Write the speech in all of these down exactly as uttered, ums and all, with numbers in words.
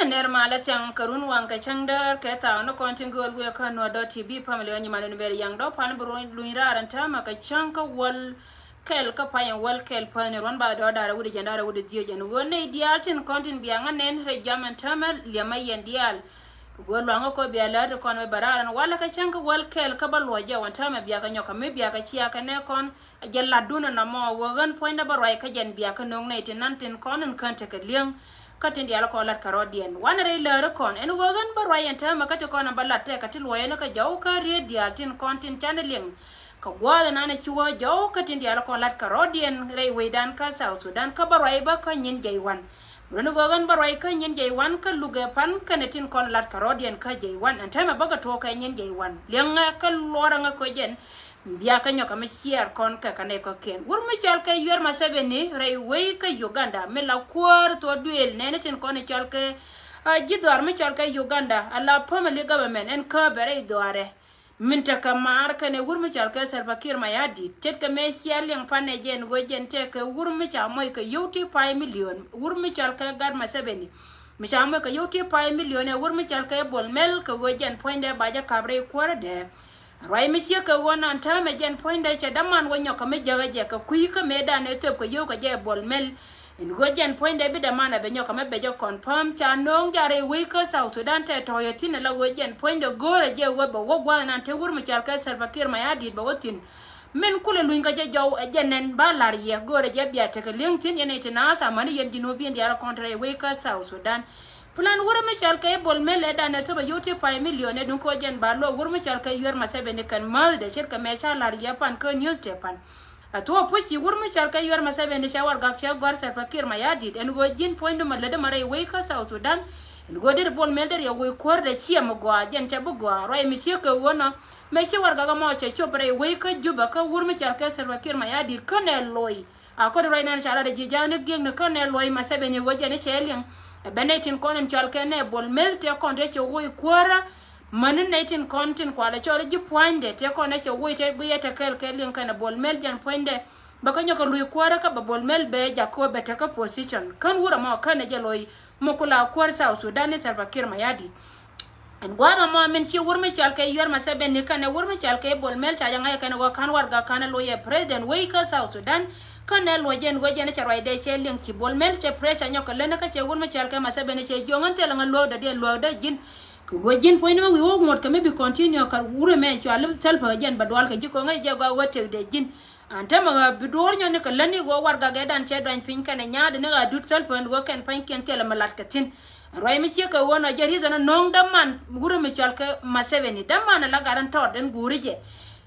Ner malä thiaŋ kɛ run waŋ kɛ cäŋ däär kɛ thaw ni kɔn tin gööl wëë kä Nuer dot T V family ɔ nyiman in ber yaŋ dɔ̱ pan bi luny raar ɛn täämɛ kɛ cäŋ kä wäl kɛl kä pay ɛn wäl kɛl päth ni ruɔ̱n bathdɔɔr da̱rɛ wi̱cdɛ jiɛn da̱rɛ wi̱cdɛ dhieec ɛn ɣöö nɛy diaal tin kɔn tin bia ŋä nɛn rɛy jam ɛn täämɛ liɛmä yɛn diaal. Ɣöö luaŋä kɔ bia läät kɔn mi bä raar ɛn walɛ kɛ cäŋ kä wäl kɛl kä bä luɔc jɛ wän täämɛ bia kɛ nyɔk kɛ mi bia kɛ cia kɛ nɛ kɔn. Jɛ latdun ɛn amɔ ɣöö ɣän puɔ̱nydä bä ruac kä jɛn bia kä no̱o̱ŋ nɛy tin nan tin kɔn in kään tekɛ li̱eŋ. Kä tin diaal kɔn lat kɛ rɔ̱diɛn wanɛ rɛy läri kɔn ɛn ɣöö ɣän bä ruac ɛn täämɛ kä ti kɔn in bä lat tɛk kɛ ti luɔ̱c ɛn kä jɔw kä riet diaal tin kɔn tin canɛ liŋ. Kɛ gua̱a̱th ɛn an ɛ ci wä jɔw kä tin diaal kɔn lat kɛ rɔ̱diɛn rɛy wecdan kä South Sudan kä bä ruac bä kä nyin jɛy wan. Run ɣöö ɣän bä ruac kä nyin jɛy wan kä lukɛ pan kɛnɛ tin kɔn lat kɛ rɔ̱diɛn kä jɛy wan ɛn täämɛ bä kɛ tuɔɔk kɛ nyin jɛy wan liɛŋɛ kä luɔrɛ ŋä kä jɛn. Bia kä nyɔk kɛ mi ciɛɛr kɔn kɛ kɛ nɛy kɔ̱kiɛn wur mi cɔal kɛ Yuɛr Museveni rɛy wec kä Uganda mi la kuäär thuɔ̱k duëël nɛɛni tin kɔn cɔal kɛ ji̱ dhuaar mi cɔal kɛ Uganda a la permanent government ɛn kääpɛ rɛy dhuaarɛ. Min tekɛ maar kɛnɛ wur mi cɔal kɛ Salva Kiir Mayardit ce̱tkɛ mëë cia liɛŋ panɛ jɛn ɣöö jɛn tëëkɛ wur mi ca mɔc kɛ yio̱w ti pay million wur mi cɔal kɛ Gat Museveni. Mi ca mɔc kɛ yio̱w ti pay million ɛ wur mi cɔal kɛ Bol Mel kɛ ɣöö jɛn puɔ̱nydɛ ba jɛ kap rɛy kuäärädɛ. Ruac mi ciek kɛ ɣöö nan täämɛ jɛn puɔ̱nydɛ cɛ däman wä nyɔk kɛ mi jäkä jɛ kɛ kui̱ kä mëëdan ɛ thöp kɛ yio̱w kɛ jɛ Bol Mel. Ɛn ɣöö jɛn puɔ̱nydɛ bi däman a bɛ nyɔk kɛ mi bɛ jɛ confirm ca nööŋ jarɛ wec kä South Sudan tɛ tɔ̱ɔ̱c ɛ thi̱n ɛ la ɣöö jɛn puɔ̱nydɛ go̱o̱rɛ jɛ ɣöö bɛ wä gua̱a̱th nan te wur mi cɔal kɛ Salva Kiir Mayardit bɛ wä thi̱n. Min kulɛ luny kä jɛ jɔw ɛ jɛn nɛn ba la̱r yɛ go̱o̱rɛ jɛ bia tekɛ li̱eŋ thi̱n yɛn ɛ ti naath amäni yɛn ji̱ nuɔ̱ɔ̱p bi̱i̱n diaal kɔn te rɛy wec kä South Sudan. Plan wur mi cɔal kɛ Bol Mel ɛ dan ɛ thop ɛ yio̱w ti pay million ɛ duŋ kɛ ɣöö jɛn ba luɔk wur mi cɔal kɛ Yuɛr Museveni kɛn määthdɛ ce̱tkɛ mëë ca la̱r yɛ pan kä news tɛ pan. A thuɔ̱k puc ci wur mi cɔal kɛ Yuɛr Museveni cɛ warɛgak cɛ gɔ̱r Salva Kiir Mayardit ɛn ɣöö ji̱n puɔ̱nydä ma lätdä ma rɛy wec kä South Sudan. Ɛn ɣöö deri Bol Mel deri ɛ wec kuäär dee ciɛ mi gɔaa jɛn cɛ bi gɔaa ruac mi ciek kɛ ɣöö nɔ. Mëë ci warɛgak ɛmɔ cɛ cop rɛy wec kä Juba kä wur mi cɔal kɛ Salva Kiir Mayardit känɛ loc. A kɔn ruac nan ca lat ɛ ji̱ ja̱a̱ni gi̱eŋni känɛ luɔ̱c Museveni ɣöö jɛn i̱ cɛ liŋ. Ɛ ben nɛy tin kɔn in cɔal kɛ nɛ Bol Mel tëë kɔn tëë cɛ woc kuäärä. Mäni nɛy tin kɔn tin kualɛ cɔl i̱ ji̱ pua̱nydɛ tëë kɔn ɛ cɛ woc tëë bi yɛ te kɛɛl kɛ liŋ kɛnɛ Bol Mel jɛn pua̱nydɛ. Bɛ kä nyɔk kɛ luc kuäärä kä bɛ Bol Mel bɛ jak kɛ wä bɛ te kä position kän wurɛ mɔ känɛ jɛ luɔ̱c. Mukula kuäär South Sudan ni Salva Kiir Mayardit. Ɛn gua̱a̱th ɛmɔ min ci wur mi cɔal kɛ Yuɛr Museveni kɛnɛ wur mi cɔal kɛ Bol Mel ca jɛ ŋa̱c kɛnɛ ɣöö ka̱n warɛgak ka̱n ɛ loc ɛ president wec kä South Sudan. Kɛnɛ luɔc jɛn ɣöö jɛn cɛ ruacdɛ cɛ liŋ ci Bol Mel cɛ pressure nyɔk kɛ lätni kä cɛ wur mi cɔal kɛ Museveni cɛ jiök ɣän thilɛ ŋä luäkdä diɛn luäkdä ji̱n. Kɛ ɣöö ji̱n puɔ̱nyni mi wi̱i̱ wä ŋuɔ̱t kɛ mi bi continue kɛ wurɛ mɛ cɔal i̱ Salva jɛn bɛ dual kɛ ji̱ kɔŋ ɛ jɛ gɔaa ɣöö tëkdɛ ji̱n. An täämɛ ɣä bi duɔ̱ɔ̱r nyɔn ni kɛ lätni ɣöö warɛgak ɛ dan cɛ duany piny kɛnɛ nyaatdɛ ni ɣä dut Salva ɛn ɣöö kɛn pa̱nykiɛn thilɛ mi lat kɛ thi̱n. Ruac mi ciek kɛ ɣöö nɔ jɛ reason nööŋ däman wurɛ mi cɔal kɛ Museveni däman ala gat ɛn tɔt ɛn guuri jɛ.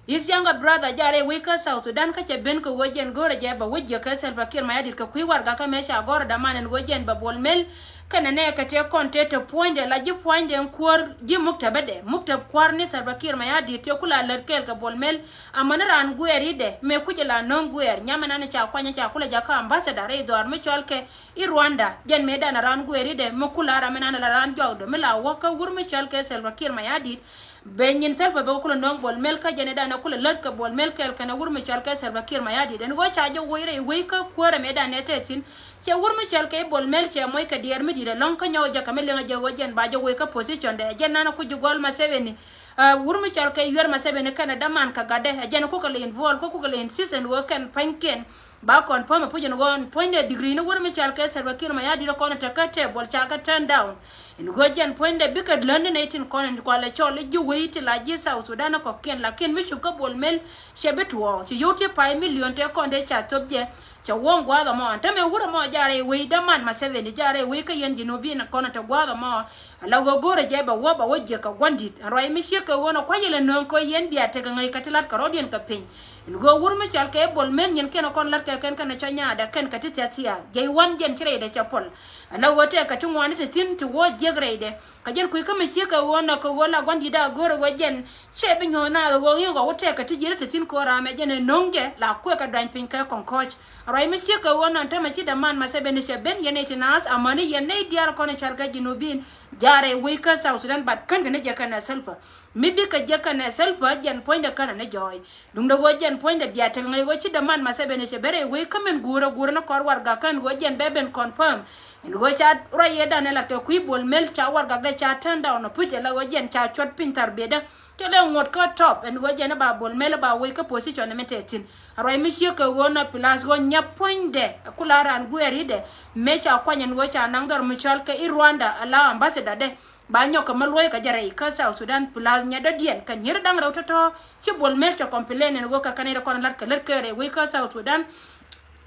His younger brother jarɛ wec kä South Sudan kä cɛ ben kɛ ɣöö jɛn go̱o̱rɛ jɛ bɛ wä jiäk kɛ Salva Kiir Mayardit kɛ kui̱ warɛgak kä mëë ca gɔ̱r däman ɛn ɣöö jɛn bɛ Bol Mel. Kɛnɛ nɛ kɛ tëë kɔn tëë te puɔ̱nydɛ la ji̱ pua̱nydɛ ɛn kuäär ji̱ muktäbädɛ muktäb kua̱r ni Salva Kiir Mayardit tëë kula lät kɛɛl kɛ Bol Mel. Amäni raan guɛɛr i̱dɛ mëë kucɛ la nööŋ guɛɛr nyam ɛnan ca kuany ca kulɛ jakä ambassador rɛy dhɔaar mi cɔal kɛ i̱ Rwanda jɛn mëëdan a raan guɛɛr i̱dɛ mi kula ram ɛnan la raan jɔakdɔ mi la wä kä wur mi cɔal kɛ Salva Kiir Mayardit. Bɛ nyin Salva bɛ kulɛ nööŋ Bol Mel kä jɛn i̱dan ɛ kulɛ lät kɛ Bol Mel kɛɛl kɛnɛ wur mi cɔal kɛ Salva Kiir Mayardit ɛn ɣöö ca jɛ woc rɛy wec kä kuäärɛ mëëdan ɛ te thi̱n. Cɛ wur mi cɔal kɛ i̱ Bol Mel cɛ moc kɛ diɛɛr mi di̱i̱t ɛlɔ̱ŋ kä nyɔk jɛ kɛ mi liŋ ɛ jɛ ɣöö jɛn ba jɛ woc kä position dɛ ɛ jɛn nan ɛ kuc ji̱ gɔl Museveni. Ɛ wur mi cɔal kɛ Yuɛr Museveni kɛnɛ däman kɛ gatdɛ ɛ jɛn kukɛ lɛ involve kä kukɛ lɛ insist ɛn ɣöö kɛn pa̱nykiɛn. Ba kɔn puɔ̱mɛ puc ɛn ɣöö puɔ̱nydɛ degree ni wur mi cɔal kɛ Salva Kiir Mayardit kɔn tekɛ table ca kɛ turn down. Ɛn ɣöö jɛn puɔ̱nydɛ bikɛ lätni nɛy tin kɔn in kualɛ cɔl i̱ ji̱ wec ti la ji̱ South Sudan kɔ̱kiɛn lakin mi cup kä Bol Mel. Cɛ bi tuɔɔk ci yio̱w ti pay million tëë kɔn tëë ca thöp jɛ. Cɛ wuɔ̱ŋ gua̱a̱th ɛmɔ an täämɛ wur ɛmɔ jarɛ wec däman Museveni jarɛ wec kä yɛn ji̱ nuɔ̱ɔ̱p bi̱i̱n kɔn te gua̱a̱th ɛmɔ. Ala ɣöö go̱o̱rɛ jɛ bɛ wä bɛ wä jiäk kɛ gua̱ndit ɛn ruac mi ciek kɛ ɣöö nɔ kua̱c ilɛ nööŋ kɛ yɛn bia tekɛ ŋäc kɛ ti la̱t kɛ rɔ̱diɛn kɛ piny. Ɛn ɣöö wur mi cɔal kɛ Bol Mel nyin kɛn kɔn la̱t kɛ kɛn kɛn cä nyaadɛ kɛn kɛ ti thia̱thia̱ jɛy wan jɛn ci rɛydɛ cɛ puɔl. Ala ɣöö tɛk kɛ ti ŋuani ti thi̱n ti wä jiäk rɛydɛ. Kɛ jɛn kui̱ kä mi ciek kɛ ɣöö nɔ kɛ ɣöö la gua̱nditdä a go̱o̱rɛ ɣöö jɛn cɛ bi nyuɔ̱th naath ɣöö ŋi̱i̱ŋ ɣɔw tɛk kɛ ti ji̱ rɛ ti thi̱n kɛ ɣöö raamɛ jɛn ɛ nöŋ jɛ la kuɛ kɛ duany piny kɛ kɔŋ kɔ̱c. Ruac mi ciek kɛ ɣöö nɔ täämɛ ci däman Museveni cɛ ben yɛn nɛy ti naath amäni yɛn nɛy diaal kɔn cɔal kɛ ji̱ nuɔ̱ɔ̱p bi̱i̱n. Jarɛ wec kä South Sudan but kän kɛ ni jɛ kɛnɛ Salva. Mi bikɛ jɛ kɛnɛ Salva jɛn puɔ̱nydɛ känɛ ni jɔɔc. Duundɛ ɣöö jɛn puɔ̱nydɛ bia tekɛ ŋäc ɣöö ci däman Museveni cɛ ben rɛy wec kä min guurä guurä ni kɔr warɛgak kän ɣöö jɛn bɛ ben confirm. Ɛn ɣöö ca ruac yɛ dan ɛ la kɛ kui̱ Bol Mel ca warɛgakdɛ ca turn down ɔ puc ɛ la ɣöö jɛn ca cuɔt piny thar biɛtdä. Cɛ lɛ ŋuɔ̱t kä top ɛn ɣöö jɛn ɛ ba Bol Mel ɛ ba wec kä position ɛmɛ tɛ thi̱n. A ruac mi ciek kɛ ɣöö nɔ plus ɣöö nyɛ puɔ̱nydɛ ku la raan guɛɛr i̱dɛ mëë ca kuany ɛn ɣöö ca naŋ dhɔr mi cɔal kɛ i̱ Rwanda a la ambassador dɛ. Ba nyɔk kɛ mi luɔ̱c kɛ jɛ rɛy kä South Sudan plus nyɛ dɔ̱diɛn kɛ nyier da̱ŋ rɛw tɔ̱tɔ̱. Ci Bol Mel cɛ complain ɛn ɣöö kɛ kɛn i̱ rɛ kɔn la̱t kɛ lät kɛ rɛy wec kä South Sudan.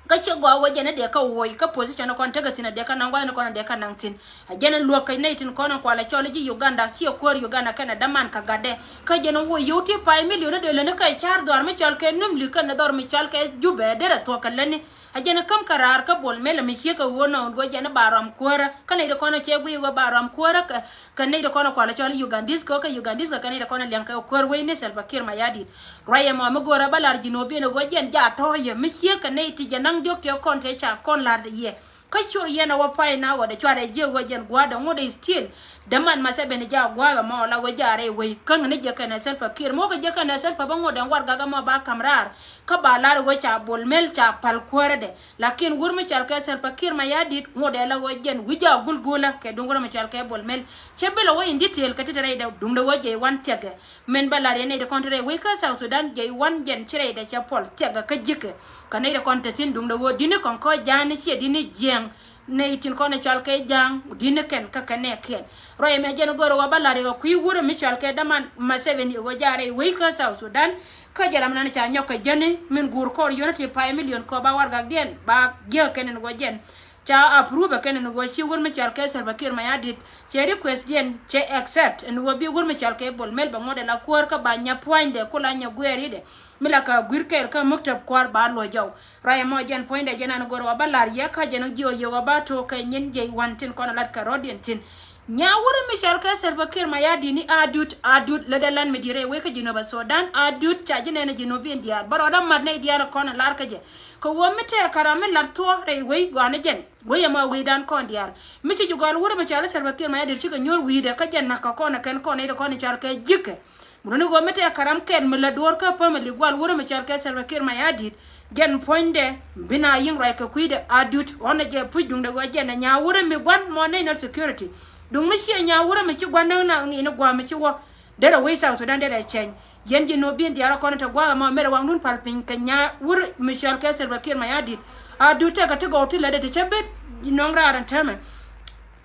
Kä ciɛ gɔaa wä jɛn a dee kä wuɔc kä position kɔn tekɛ thi̱n a dee kä naŋ gua̱thni kɔn a dee kä naŋ thi̱n. A jɛn luäk kɛ nɛy tin kɔn kualɛ cɔl ji̱ Uganda ciɛ kuäär Uganda kɛn a däman kä gatdɛ. Kä jɛn wuɔc yio̱w ti pay million a dee lön kä ca̱r dhɔr mi cɔal kɛ Nimule kɛn a dhɔr mi cɔal kɛ Jubɛ derɛ thuɔ̱k kɛ lätni. A jɛn käm kɛ raar kä Bol Mel mi ciek kɛ ɣöö nɔ ɛn ɣöö jɛn ba rɔm kuäärä kä nɛy ti kɔn a cɛ guiy ɣöö ba rɔm kuäärä kɛ Kä nɛy ti kɔn kualɛ cɔl Ugandese kɛ kä Ugandese kɛ kɛ nɛy ti kɔn liɛŋ kɛ kuäär wecni Salva Kiir Mayardit. Ruac ɛmɔ mi go̱o̱rä bä lar Junubin ɛ ɣöö jɛn ja tɔ̱ɔ̱c yɛ mi ciek kɛ nɛy ti jɛ naŋ diɔ̱k ti kɔn te ca kɔn lar yɛ. Kä cor yɛn ɛ wä pay na ɣɔt ɛ cuarɛ jiɛ ɣöö jɛn gua̱a̱th ɛ ŋot ɛ still. Däman Museveni ja gua̱a̱th ɛmɔ la ɣöö ja rɛy wec kä ŋäni jiɛ kɛn ɛ Salva Kiir mɔ kɛ jiɛ kɛn ɛ Salva bä ŋot ɛn warɛgak ɛmɔ ba ka̱m raar. Kä ba lar ɛ ɣöö ca Bol Mel ca pal kuäärädɛ. Lakin wur mi cɔal kɛ Salva Kiir Mayardit ŋot ɛ la ɣöö jɛn wi̱c a gulgulä kɛ duŋ wur mi cɔal kɛ Bol Mel. Cɛ bi la wä in detail kɛ ti te rɛydɛ duŋdɛ ɣöö jɛ i̱ wan thiɛkɛ. Min bä lar yɛ nɛy ti kɔn te rɛy wec kä South Sudan jɛ i̱ wan jɛn ci rɛydɛ cɛ puɔl thiɛkɛ kä ji̱kɛ. Kɛ nɛy ti kɔn te thi̱n duŋdɛ ɣöö di̱t ni kɔn kɔc ja̱a̱n ciɛ di̱t ni jiɛɛŋ. Nɛy tin kɔn cɔal kɛ ja̱a̱ŋ di̱t ni kɛn kä kɛ nɛɛkiɛn. Ruac ɛmɛ jɛn go̱o̱rä ɣöö bä lar yɛ kɛ kui̱ wur mi cɔal kɛ däman Museveni ɣöö jaarɛ i̱ wec kä South Sudan. Kä jɛ ram nan ca nyɔk kɛ jäni min guur kɔr yio̱w ti pay million kɔ ba warɛgakdiɛn ba jiäk kɛn ɛn ɣöö jɛn ca approve kɛn ɛn ɣöö ci wur mi cɔal kɛ Salva Kiir Mayardit cɛ request diɛn cɛ accept ɛn ɣöö bi wur mi cɔal kɛ Bol Mel bɛ ŋot ɛ la kuäär kä ba nyɛ puɔ̱nydɛ ku la nyɛ guɛɛr i̱dɛ. Mi la ka guir kɛɛl kä muktab kuäär ba luɔ̱c jɔw. Ruac ɛmɔ jɛn puɔ̱nydɛ jɛn an go̱o̱rä ɣöö bä lar yɛ kä jɛn jiök yɛ ɣöö bä tok kɛ nyin jɛ i̱ wan tin kɔn lat kɛ rɔ̱diɛn thi̱n. Nyawurɛ mi cɔal kɛ Salva Kiir Mayardit ni Adut, Adut lätdɛ lan mi di̱i̱t rɛy wec kä Jinub Sudan, Adut ca ji̱ nɛn ɛ Jinubin diaal. Bä rɔɔdä mat nɛy diaal kɔn ɛ lar kä jɛ. Kɛ ɣöö mi tɛɛk ka̱ram mi lat thuɔ̱k rɛy wec gɔaa ni jɛn. Wec ɛmɔ wecdan kɔn diaal. Mi ci ji̱ gɔal wurɛ mi cɔal i̱ Salva Kiir Mayardit cikɛ nyuɔ̱ɔ̱r wi̱i̱dɛ kä jɛn na̱k kɛ kɔn ɛ kɛn kɔn nɛy ti kɔn i̱ cɔal kɛ ji̱kɛ. Mi runi ɣöö mi tɛɛk ka̱ram kɛn mi lät duɔ̱ɔ̱r kä family gual wurɛ mi cɔal kɛ Salva Kiir Mayardit. Jɛn puɔ̱nydɛ bi na yi̱ŋ ruac kɛ kui̱dɛ Adut ɣɔ̱n ɛ jɛ puc duŋdɛ ɣöö jɛn ɛ nyawurɛ mi gua̱n mɔ national security. Duŋ mi ciɛ nyawurɛ mi ci gua̱n näk na ŋi̱i̱ni gua̱a̱ mi ci wä. Derɛ wec South Sudan derɛ cɛny. Yɛn Jinubin diaal kɔn te gua̱a̱th ɛmɔ merɛ waŋdun pal piny kɛ nyawurɛ mi cɔal kɛ Salva Kiir Mayardit. Adut tekɛ ti gɔw ti lätdɛ ti cä bet nɔŋ raar ɛn täämɛ.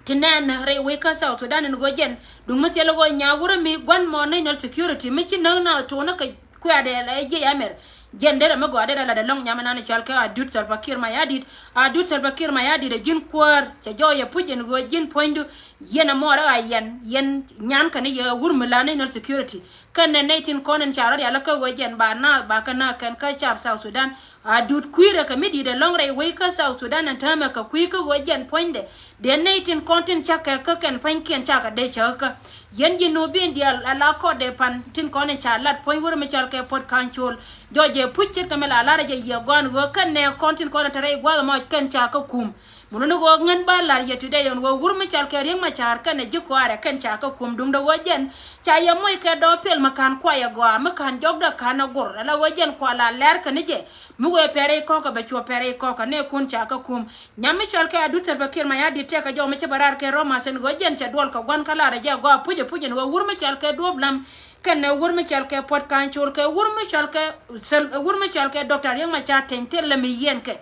Ti nɛn rɛy wec kä South Sudan ɛn ɣöö jɛn duŋ mi thil ɣöö nyawurɛ mi gua̱n mɔ national security mi ci näk na tuunä kɛ kuɛ̈dɛ la jiɛc amɛr. Jɛn derɛ mi gɔaa derɛ lat ɛlɔ̱ŋ nyam ɛnan cɔal kɛ Adut Salva Kiir Mayardit. Adut Salva Kiir Mayardit ɛ ji̱n kuäär cɛ jɔɔc ɛ puc ɛn ɣöö ji̱n puɔ̱nydu. Yɛn ɛ mɔɔr ɛ ɣa̱c yɛn yɛn nyan kɛn i̱ yɛ wur mi la national security. Kɛn nɛ nɛy tin kɔn in ca rɔ̱ rial kä ɣöö jɛn ba naath ba kɛ naath kɛn kä cap South Sudan. Adut kui̱rɛ kɛ mi di̱i̱t ɛlɔ̱ŋ rɛy wec kä South Sudan ɛn täämɛ kɛ kui̱ kä ɣöö jɛn puɔ̱nydɛ. Dee nɛy tin kɔn tin cakɛ kä kɛn pua̱nykiɛn cakɛ dee cäk kä. Yɛn Jinubin diaal ala kɔt dee pan tin kɔn in ca lat puɔ̱ny wurɛ mi cɔal kɛ Port Council. Jɔc jɛ puc ce̱tkɛ mi la lar jɛ yiëë gɔaan ɣöö kɛn nɛ kɔn tin kɔn in te rɛy gua̱a̱th ɛmɔ kɛn ca kä kum. Mun ni ɣöö ŋän ba la̱r yɛ today ɛn ɣöö wur mi cɔal kɛ Riek Machar kɛnɛ ji̱ kɔaarɛ kɛn ca kä kum duŋdɛ ɣöö jɛn ca yɛ moc kɛ dɔɔp piɛl mi ka̱n kuayɛ gɔaa mi ka̱n jɔkdɛ ka̱n a go̱r ala ɣöö jɛn kua la lɛr kɛn ni jɛ. Mi wëë pɛrɛ i̱ kɔ̱kä bɛ cuɔ pɛrɛ i̱ kɔ̱kä nɛɛkun ca kä kum. Nyam mi cɔal kɛ Adut Salva Kiir Mayardit tɛkɛ jɔw mi ci bɛ raar kɛ rɔmas ɛn ɣöö jɛn cɛ duɔl kɛ gua̱n kä laarɛ jɛ gɔaa puc ɛ puc ɛn ɣöö wur mi cɔal kɛ Duɔ̱ɔ̱p Lam kɛnɛ wur mi cɔal kɛ Port Council kɛ wur mi cɔal kɛ Sal- wur mi cɔal kɛ Doctor Riek Machar Teny thil lɛ mi yiɛn kɛ.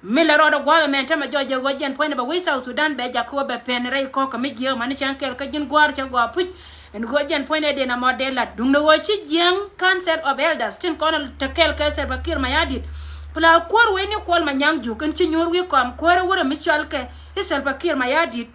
Mi lɛ rɔɔdɛ gua̱a̱th ɛmɛn tämɛ jɔc jɛ ɣöö jɛn puɔ̱nydɛ bɛ wec South Sudan bɛ jak kä wä bɛ pɛn rɛy kɔ̱kä mi jiääk mani cäŋ kɛl kä ji̱n gua̱a̱r cɛ gɔaa puc. Ɛn ɣöö jɛn puɔ̱nydɛ dee na mɔ dee lat duŋdɛ ɣöö ci jiääk Council of Elders tin kɔn te kɛl kɛ Salva Kiir Mayardit. Pla kuäär wec ni Kuɔl Manyaŋ Juuk in ci nyuur wi̱i̱ kɔam kuäärä wurɛ mi cɔal kɛ i̱ Salva Kiir Mayardit.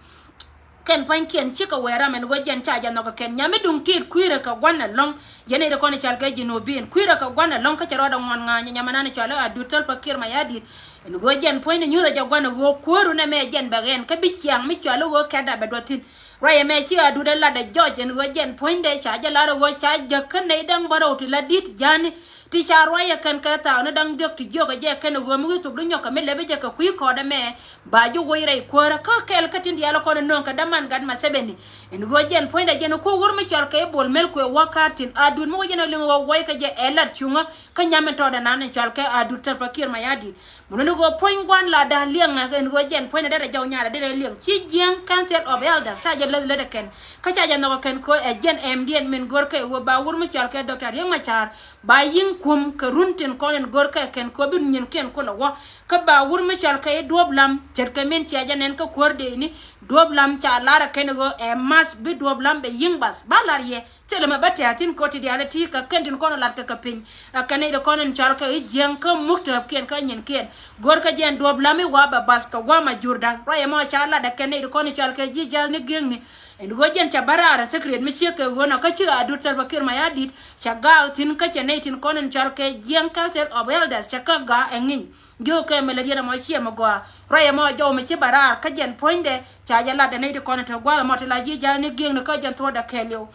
Kɛn pua̱nykiɛn cikɛ wee ram ɛn ɣöö jɛn ca jɛ nhɔk kɛ kɛn nyam mi duŋ tiit kui̱rɛ kɛ gua̱n ɛlɔ̱ŋ. Yɛn nɛy ti kɔn i̱ cɔal kɛ Jinubin kui̱rɛ kɛ gua̱n ɛlɔ̱ŋ kä cɛ rɔɔdɛ ŋuɔ̱n ŋa̱a̱ny nyam ɛnan i̱ cɔal i̱ Adut Salva Kiir Mayardit. Ɛn ɣöö jɛn puɔ̱nydɛ nyuuth ɛ jɛ gua̱n ɛ ɣöö kuäär wun ɛmɛ jɛn bɛ ɣɛn kä bi ciaŋ mi cɔal i̱ ɣöö kɛ̈tda bɛ duɔth thi̱n. Ruac ɛmɛ ci Adut ɛ lat ɛ jɔc ɛn ɣöö jɛn puɔ̱nydɛ ca jɛ lar ɛ ɣöö ca jäk kä nɛy da̱ŋ bärɔw ti la di̱t ja̱a̱ni. Ti ca ruacɛ kɛn kɛ thaw ni da̱ŋ diɔ̱k ti jiök ɛ jɛ kɛn ɛ ɣöö mi wi̱i̱ thop di nyɔk kɛ mi lɛpɛ jɛ kɛ kui̱ kɔɔdɛ mɛ ba ji̱ woc rɛy kuäärä kä kɛl kä tin diaal kɔn ɛ nööŋ kɛ däman gat Museveni. Ɛn ɣöö jɛn puɔ̱nydɛ jɛn ɛ kuäär wur mi cɔal kɛ i̱ Bol Mel kuɛ wä ka̱r thi̱n a duut mi wä jɛn ɛ liŋ ɣöö wuɔc kɛ jɛ ɛ lat cuŋä kä nyam in tɔɔdɛ nan in cɔal kɛ a duut Salva Kiir Mayardit. Mun ni ɣöö puɔ̱ny gua̱n la da̱a̱ liɛŋ ɛn ɣöö jɛn puɔ̱nydɛ derɛ jɔw nyarɛ derɛ liɛŋ ci Jiɛŋ Council of Elders ca jɛ läth lätdɛ kɛn kä ca jɛ nhɔk ɛ kɛn kɛ ɣöö ɛ jɛn ɛmdiɛn min görkɛ ɣöö ba wur mi cɔal kɛ Doctor Riek Machar ba yi̱ŋ kum kɛ run tin kɔn in görkɛ kɛn kɛ ɣöö bi nyinkiɛn kulɛ wä. Kä ba wur mi cɔal kɛ i̱ Duɔ̱ɔ̱p Lam ce̱tkɛ min cia jɛ nɛn kä kuäär dee ni Duɔ̱ɔ̱p Lam ca lar ɛ kɛn ɣöö ɛ math bi Duɔ̱ɔ̱p Lam bɛ yi̱ŋ bath ba lar yɛ. Thilɛ mɛ bä tɛ̈thin kɛ ɣöö ti diaal ɛ ti kɛ kɛn tin kɔn ɛ lat kɛ kɛ piny. Ɛ kɛn nɛy ti kɔn in cɔal kɛ i̱ Jiɛŋ kä muk tääpkiɛn kä nyinkiɛn. Görkɛ jɛ ɛn Duɔ̱ɔ̱p Lam i̱ wa bɛ bath kɛ gua̱a̱m a jurda ruac ɛmɔ ca lat ɛ kɛn nɛy ti kɔn in cɔal kɛ ji̱ ja̱th ni gi̱eŋni. Ɛn ɣöö jɛn ca bä raar ɛ secret mi ciek kɛ ɣöö nɔ kä cikɛ a duut Salva Kiir Mayardit ca gaak thi̱n kä cɛ nɛy tin kɔn in cɔal kɛ Jiɛŋ Council of Elders ca kä gaak ɛ ŋiny. Jiökɛ mɛ lät yɛn ɛmɔ ciɛ mɛ gɔaa ruac ɛmɔ jɔw mɛ ci bä raar kä jɛn puɔ̱nydɛ ca jɛ lat ɛ nɛy ti kɔn in te gua̱a̱th ɛmɔ ti la ji̱ ja̱th ni gi̱eŋni kä jɛn thuɔ̱ɔ̱dɛ kɛɛliw.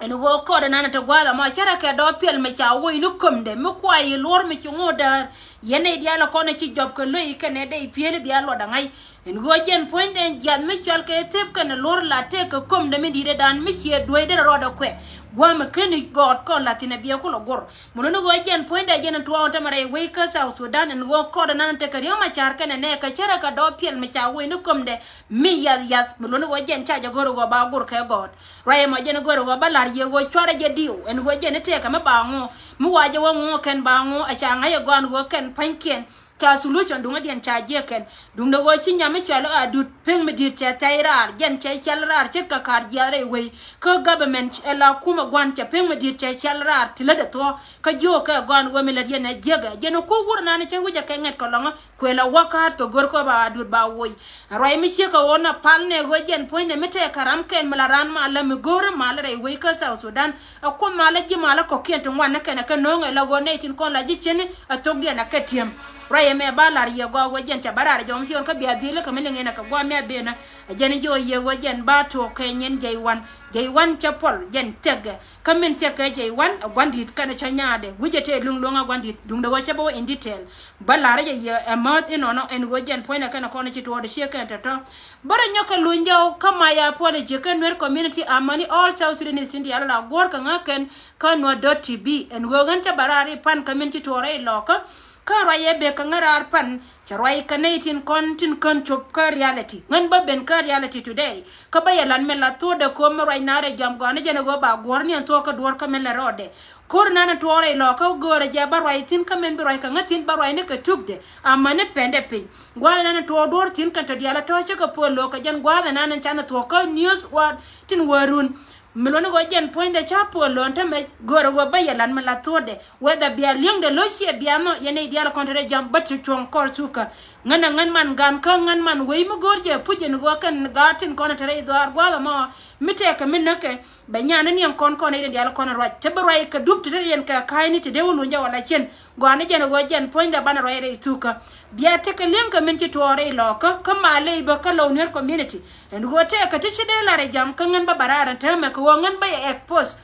Ɛn ɣöö kɔɔdɛ nanɛ te gua̱a̱th ɛmɔ cärɛ kɛ dɔ̱ piɛl mi ca woc ni kömdɛ mi kuay i̱ luɔr mi ci ŋo̱o̱k däär. Yɛn nɛy diaal ɛ kɔn ɛ ci jɔp kɛ lo̱c kɛnɛ dee i̱ piëëni bia luɔt aŋa̱c. Ɛn ɣöö jɛn puɔ̱nydɛ jiath mi cɔal kɛ thep kɛnɛ luɔr la tëëk kɛ kömdɛ mi di̱i̱t ɛ daan mi ciɛ dueecdɛ rɔɔdɛ kuɛ. Gua̱a̱mɛ ken i̱ gɔɔt kɔn la thi̱n ɛ biɛ kulɛ guɔ̱r. Mi luɔ̱ni ɣöö jɛn puɔ̱nydɛ jɛn in tuɔɔk in tämɛ rɛy wec kä South Sudan ɛn ɣöö kɔɔdɛ nanɛ tekɛ Riek Machar kɛnɛ nɛɛkɛ cärɛ kɛ dɔ̱ piɛl mi ca woc ni kömdɛ. Mi yath yath mi luɔ̱ni ɣöö jɛn ca jɛ go̱r ɣöö ba go̱r kɛ gɔɔt. Ruac ɛmɔ jɛn go̱r ɣöö ba la̱r yɛ ɣöö cuarɛ jɛ diw ɛn ɣöö jɛn i̱ tëëkɛ mi ba ŋo̱o̱ mi wa jɛ wä ŋo̱o̱ kɛn ba ŋo̱o̱ a ca ŋa̱c ɛ gɔaan ɣöö kɛn pa̱nykɛn. Ca solution duŋädiɛn ca jiɛk kɛn duŋdɛ ɣöö ci nyam mi cual a dut peŋ mi di̱i̱t cɛ thɛy raar jɛn cɛ cɛl raar ce̱tkɛ ka̱r jiath rɛy wei. Kä government ɛ la kumɛ gua̱n cɛ peŋ mi di̱i̱t cɛ cɛl raar ti lätdɛ thuɔ̱k kä jiökɛ gɔaan ɣöö mi lät yɛn ɛ jiäkɛ jɛn ɛ ku wur nani cä wi̱cɛ kɛ ŋɛt kɛ lɔŋä. Kuël a wäk ka̱a̱t kɛ gör kɛ ba duut ba woc. Ruac mi ciek kɛ ɣöö na pal nɛ ɣöö jɛn puɔ̱nydɛ mi tɛk kɛ ram kɛn mi la raan malä mi go̱o̱rä malä rɛy wec kä South Sudan. A kuoth malä ji̱ malä kɔ̱kiɛn ti ŋuan ni kɛn a kɛ no̱o̱ŋ ɛ la ɣöö nɛy tin kɔn la ji̱ cini a thokdiɛn a kɛ ti̱em. Ruac ɛmɛ ba la̱r yɛ gɔaa ɣöö jɛn ca bä raar jɔw mi ci ɣɔn kä bia dhil kɛ mi liŋ in a kɛ gua̱a̱ mi a ben a jɛn ji̱ ɣöö yɛ ɣöö jɛn ba tuɔɔk kɛ nyin jɛy wan jɛy wan cɛ puɔl jɛn thiɛkɛ. Kä min thiɛkɛ jɛy wan ɛ gua̱n di̱i̱t kɛnɛ cä nyaadɛ wi̱cɛ tëë luŋ luɔ̱ŋ a gua̱n di̱i̱t duŋdɛ ɣöö cä bä wä in detail. Bä la̱rä jɛ yɛ ɛ mäth inɔnɔ ɛn ɣöö jɛn puɔ̱nydɛ kɛnɛ kɔn ci tuɔɔdɛ ciɛ kɛn tɔ̱tɔ̱. Bä rɔ nyɔk kɛ luny jɔw kä my apology kä Nuer community amäni all South Sudanese tin diaal la guɔ̱r kɛ ŋäk kɛn kä Nuer dot T V ɛn ɣöö ɣän cä bä raar i̱ pan kä min ci tuɔɔrɛ i̱ lɔkä. Kä ruac ɛ bek kɛ ŋä raar pan cɛ ruac kɛ nɛy tin kɔn tin kän cop kä reality ŋän bä ben kä reality today. Kä bä yɛ lan min la thuɔ̱ɔ̱dɛ ko̱o̱m mi ruac naarɛ jɔam gɔaa ni jɛn ɛ ɣöö ba guɔ̱r ni ɛn thuɔ̱ɔ̱k kä duɔ̱ɔ̱r kä min lɛ rɔɔdɛ. Ko̱r nanɛ tuɔɔrɛ ilɔ kä göörä jɛ bä ruac thi̱n kä min bi ruac kɛ ŋä thi̱n bä ruac ni kɛ tukdɛ. Amäni pɛndɛ piny gua̱a̱th nanɛ tuɔɔk duɔ̱ɔ̱r thi̱n kɛn tɔ diaal a tɔ̱ cä kɛ puɔl lo̱o̱k kɛ jɛn gua̱a̱th nanɛ canɛ thuɔ̱k kä news wa tin wä run. Mi luɔ̱ni ɣöö jɛn puɔ̱nydɛ ca puɔl lo̱o̱n tämɛ göörä ɣöö bä yɛ lat mi la thuɔ̱ɔ̱dɛ. Whether bia li̱eŋdɛ lo̱c ciɛ bia mɔ yɛn nɛy diaal kɔn te rɛy jam bä ti cuɔ̱ŋ kɔr thukä. Ŋän a ŋän man gan kä ŋän man wei mi go̱o̱r jɛ puc in ɣöö kɛn gaat tin kɔn te rɛy dhɔaar gua̱a̱th ɛmɔ. Mi tɛkɛ mi näkɛ bɛ nyan ni niɛŋ kɔn kɔn i̱ diaal kɔn ruac te bi ruac kɛ dup te te yɛn kɛ ka̱a̱cni te dee wä luny jɛ wala cin. Gɔaa ni jɛn ɣöö jɛn puɔ̱nydɛ banɛ ruac rɛy thukä. Bia tekɛ li̱eŋ kɛ min ci tuɔɔr rɛy lɔɔkä kä malɛ i̱ bä kä low Nuer community. Ɛn ɣöö tɛkɛ ti ci dee lar ɛ jam kä ŋän bä bä raar ɛn täämɛ kɛ ɣöö ŋän bä yɛ expose.